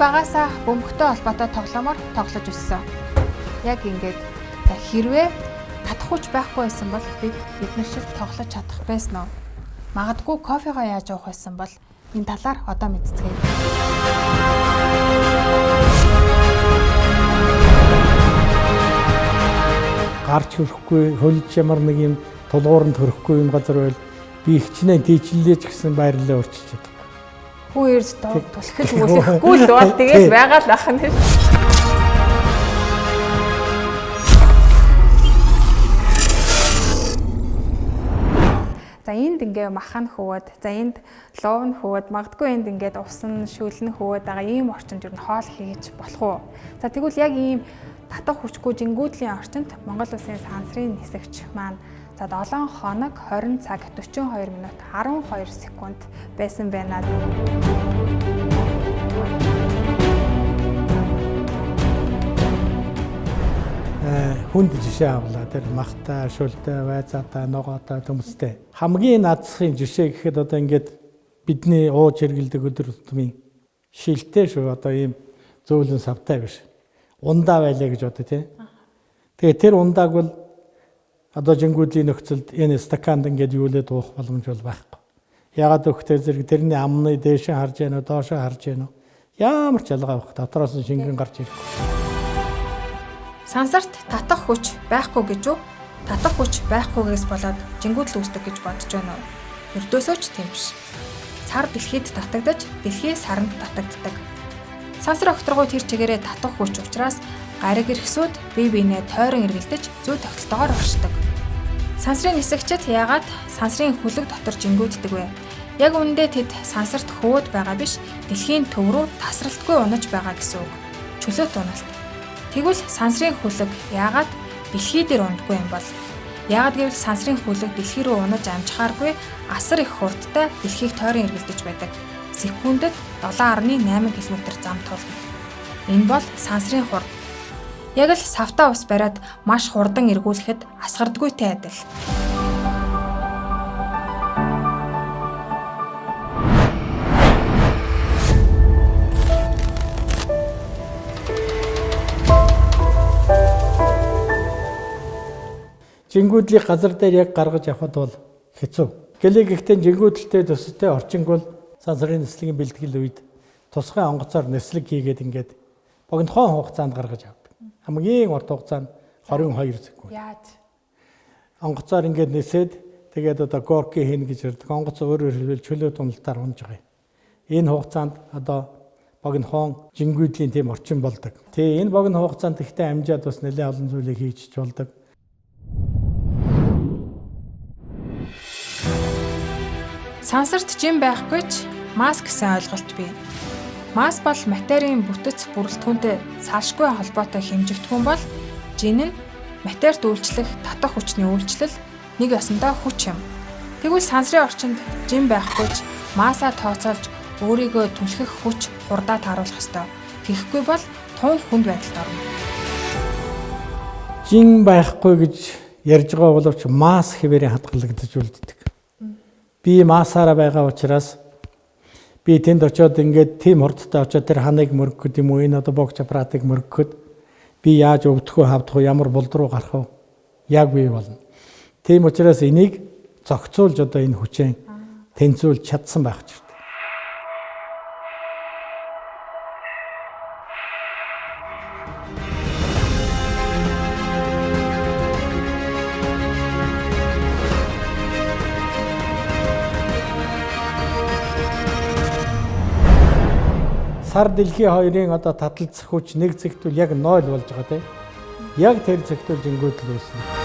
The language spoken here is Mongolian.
багаасаа бөмбөгтэй холбоотой тоглоомоор тоглож өссөн. Яг ингээд за хэрвээ татах хүч байхгүй байсан бол бид нар шиг тоглож чадах байсан уу? Магадгүй кофегоо яаж уух байсан бол энэ талаар одоо мэдцгээе. Гарч хөрөхгүй, хөлж ямар нэг юм тулгууранд хөрөхгүй юм газар байл би хичнээн тийчлээ ч гэсэн байрлалаа өөрчилж чадахгүй. Хүн ирж тулхаж мөлөхгүй л бол тэгэл байгаа л ах нь. За энд ингээ махан хөвөөд, за энд лув нь хөвөөд, магадгүй энд ингээд усан шүлэн хөвөөд байгаа ийм орчинд ер нь хоол хийж болох уу? За тэгвэл яг ийм татах хүчгүй жингүүдлийн орчинд Монгол Улсын сансрын нисэгч маань за 7 хоног 20 цаг 42 минут 12 секунд байсан байна. Хүнд жишээ авлаа. Тэр махтай, шүлтэй, вайзаатай, ногоотой, төмстэй. Хамгийн наадсахын жишээ гэхэд одоо ингээд бидний ууж хэргэлдэг өдөр тутмын шилтэй шүү. Одоо ийм зөөлөн савтай биш. Ундаа байлаа гэж бодъё тий. Тэгээ тэр ундааг бол одоо жингүүдлийн нөхцөлд энэ стаканд ингээд юулээд уух боломж бол байхгүй. Ягаад гэвэл зэрэг тэрний амны дээшээ харж яана, доошоо харж яана. Ямар ч ялгаа байхгүй. Дотроос нь шингэн гарч ирэхгүй. Сансарт татах хүч байхгүй гэж үү? Татах хүч байхгүйгээс болоод жингүүдл үүсдэг гэж бодож байна уу? Ердөөсөө ч тийм биш. Сар дэлхийд татагдаж, дэлхий саранд татагддаг. Сансар огторгуй тэр чигээрээ татах хүч учраас гариг эрхсүүд бие биенээ тойрон эргэлдэж зүй тогтолтоогоор оршдог. Сансрын нисэгчид яагаад сансрын хөлөг дотор жингүүддэг вэ? Яг үүндээ тэд сансарт хөвөөд байгаа биш, дэлхийн төв рүү тасралтгүй унаж байгаа гэсэн үг. Чөлөөт уналт. Тэгвэл сансрын хөлөг яагаад дэлхий дээр унадаггүй юм бол? Яагаад гэвэл сансрын хөлөг дэлхий рүү унаж амжихааргүй асар их хурдтай дэлхийг тойрон эргэлдэж байдаг. Секундэд 7.8 км зам тулна. Энэ бол сансрын хурд. Яг л савтаа ус бариад маш хурдан эргүүлэхэд асгардгүйтэй адил. Жингүүдлийг газар дээр яг гаргаж авахд бол хэцүү. Гэлээ гэхдээ жингүүдэлтэй төсөлтэй орчинг бол сансрын нислэгийн бэлтгэл үед тусгай онгоцоор нислэг хийгээд ингээд богинохон хугацаанд гаргаж авдаг. Хамгийн урт хугацаа нь 22 секунд. Яаж? Онгоцоор ингээд нисээд тэгээд одоо горки хийнэ гэж ярьдаг. Онгоц өөрөөр хэлбэл чөлөө туналтаар унж байгаа юм. Энэ хугацаанд одоо богинохон жингүүдлийн тийм орчин болдог. Тэгээ энэ богино хугацаанд ихтэй амжаад бас нэлээд олон зүйлийг хийчих болдог. Сансарт жин байхгүй ч масс гэсэн ойлголт бий. Масс бол материйн бүтэц бүрэлдэхүүнтэй салшгүй холбоотой хэмжигдэхүүн бол жин нь матерт үйлчлэх татах хүчний үйлчлэл нэг ёсондоо хүч юм. Тэгвэл сансрын орчинд жин байхгүй ч массаа тооцоолж өөрийгөө түлхэх хүч хурдаа тааруулах ёстой. Тэгэхгүй бол тун хүнд байдалд орно. Жин байхгүй гэж ярьж байгаа боловч масс хэвээрээ хадгалагдаж үлддэг. Би массаараа байгаа учраас би тэнд очиод ингээд тийм хурдтай очиод тэр ханыг мөргөхөд юм уу, энэ одоо богч аппаратыг мөргөхөд би яаж өвдөх үү, хавдах уу, ямар булд руу гарах уу, яг бий болно. Тийм учраас энийг зохицуулж одоо энэ хүчээ тэнцвүүлж чадсан байх ч. Сар дэлхий хоёрын одоо таталцах хүч нэг зэгтвэл яг 0 болж байгаа тийм. Яг тэр зэгтвэл жингүүдэл үүснэ.